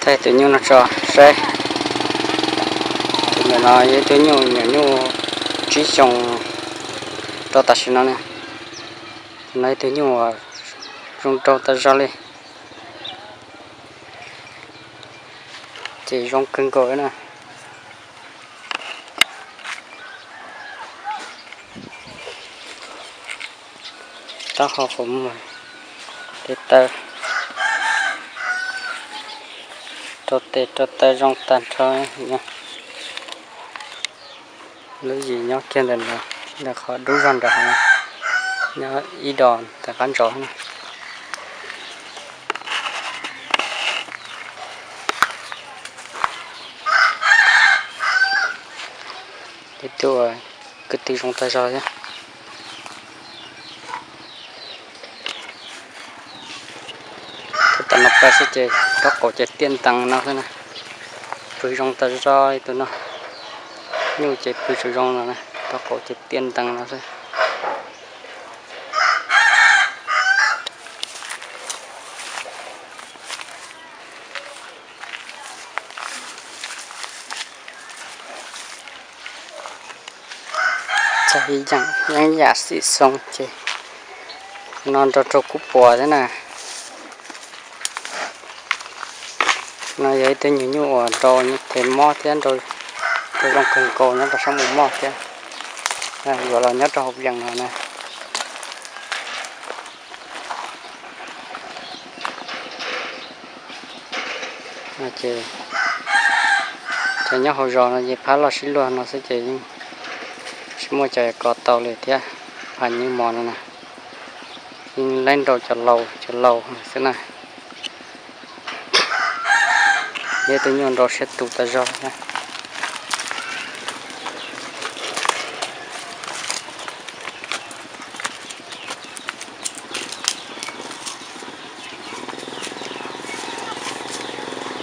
Tus nyuj no tso saib. Tus ntawm no yog ib tug nyuj nyuam nyuj tsib xyoos rau tam sim no na. Tus no ib tug nyuj uas zoo nraug tas zog li, ces zoo kawg nkaus na. Taub hau qhov muag, tes taw, rau tes rau taw zoo tag nrho. Lub yim nyob kiag ntawm no, ntawm qhov dub zog nram hav, nyob ib dos ntawm qab ntsaum na. Ib tug kwv tw zoo tag zog thiab. Tus tom no pais xwb ces rau qaum ces tiaj ntees no xwb na. Pw zoo tag zog li tus no. Nyuj ces pw tsis zoo no na, rau qaum ces tiaj ntees no xwb. Txog ib yam yeeb yam xim xoo ces no nrog rau kub puas thiab na. No yog ib tug nyuag nyuj uas nrau nyuj tes mob thiab, nrau zoo kawg nkaus nyob rau sab mus moj thiab. Yuav los nyob rau hauv yees no na. Ces cov nyob hauv zos no ces phab loj sib luag no xwb ces yeej tsis muaj cov ko tau li thiab. Phab nyuj mos no na, yeej laib nrau cov laus cov laus xwb na. Yog tus nyuj nrau siab tus tas zog thiab.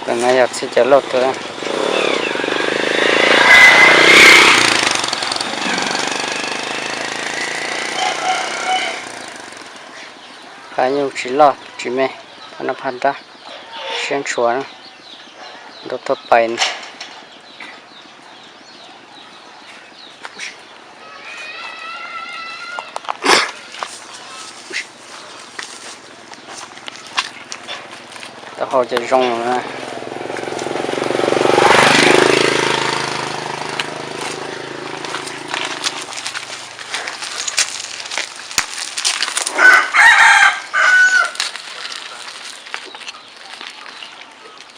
Tus no yog txhij cov lauj tus. Phab nyuj tsis loj tsis me, phab no phab nrab, siab ntshua, nrau tuaj pais. Taub hau ces zoo na.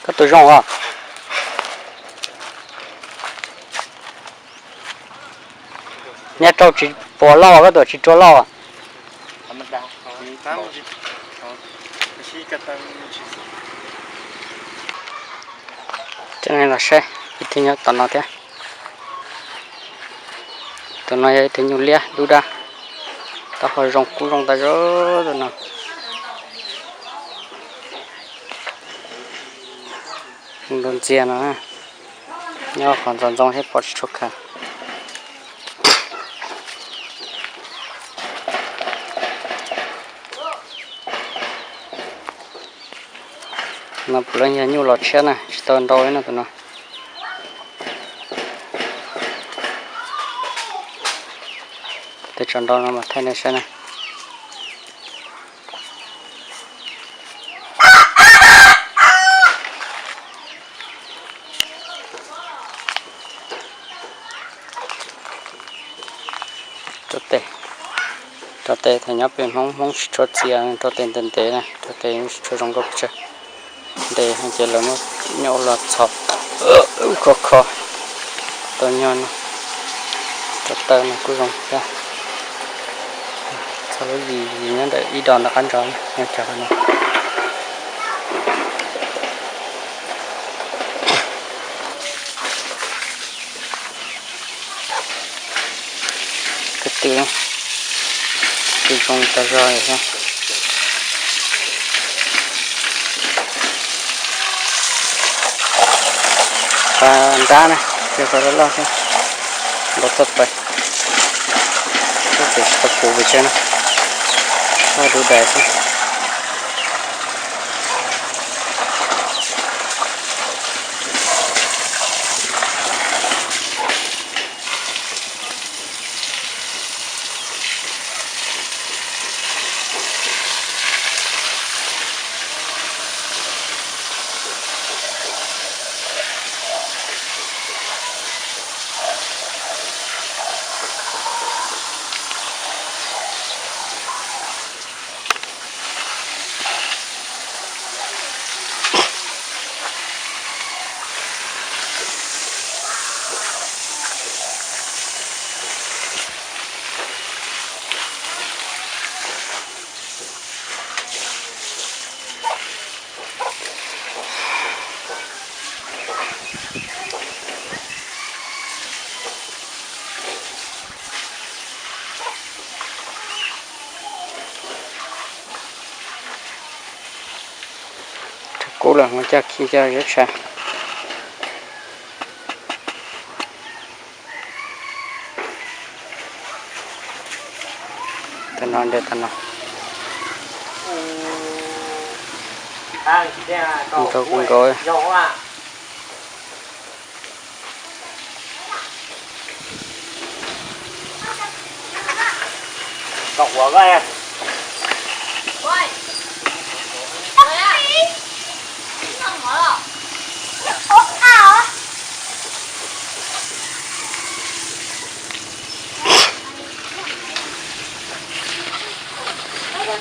Koj tus zoo os. Nyob rau tsis puas loj, koj tus tsis rua loj. Los saib ib tug nyob tom no thiab. Tus no yog ib tug nyuj liab dub dab, taub hau zoo kub zoo tas zog tus no. Nrau ntxiag no, nyob qhov ntxoov ntxoo thiab pom tsis tshua khav. No puav leej yog nyuj los tshiab na, tsis tau nrau li no tus no. Tes tso nrau no mas thaij nej saib na. Rau tes, rau tes thaum nyob pem Hmoob, Hmoob tsis tshua txias, rau tes ntev ntev na, rau tes tsis tshua zoo nkauj pes tsawg. Ntev ces lawv muab nyuj los txhos khov kho tau nyuag no. Rau taw no kuj zoo thiab. Txog lub yim, yim nyob ntawm ib dos ntawm qab nrov nyob cov no. Kwv tw, kwv tw zoo tas zog thiab. Qhov nrab na, yog qhov loj loj thiab, nrau tuaj pais. Ub, ces tsis tau puv pes tsawg na, loj dub dais xwb. Kub lawm, mus coj khi coj zeb tshaj. Tam no, tam no. Nkaus kuv nkaus. Tau ua koj